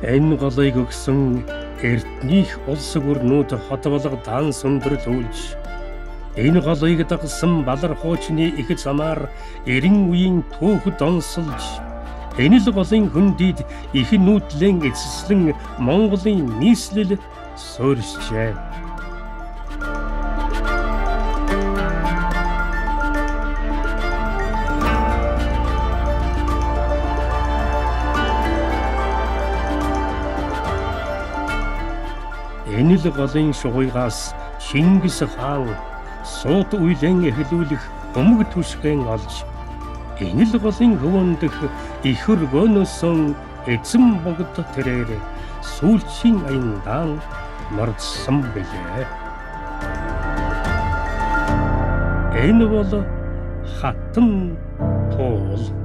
Энэ голыг өгсөн эртнийх улс гүрнүүд хот болго даан сөндөрлүүлж энэ голыг дагсан балар хуучны их замаар 90 үеийн түүхэд онсолж энэ л голын хөндийд их нүүдлэн эцэслэн Монголын нийслэл суурьшжээ. Энэ л голын шугуйгаас Чингис хаан суут үеэн эхлүүлэх өмг түшгэн олж энэ л голын хөвөн дэх их өргөнөөсөн эзэн богд тэрээр сүүлчийн аяндаан мордсон билээ. Энэ бол хатан туул.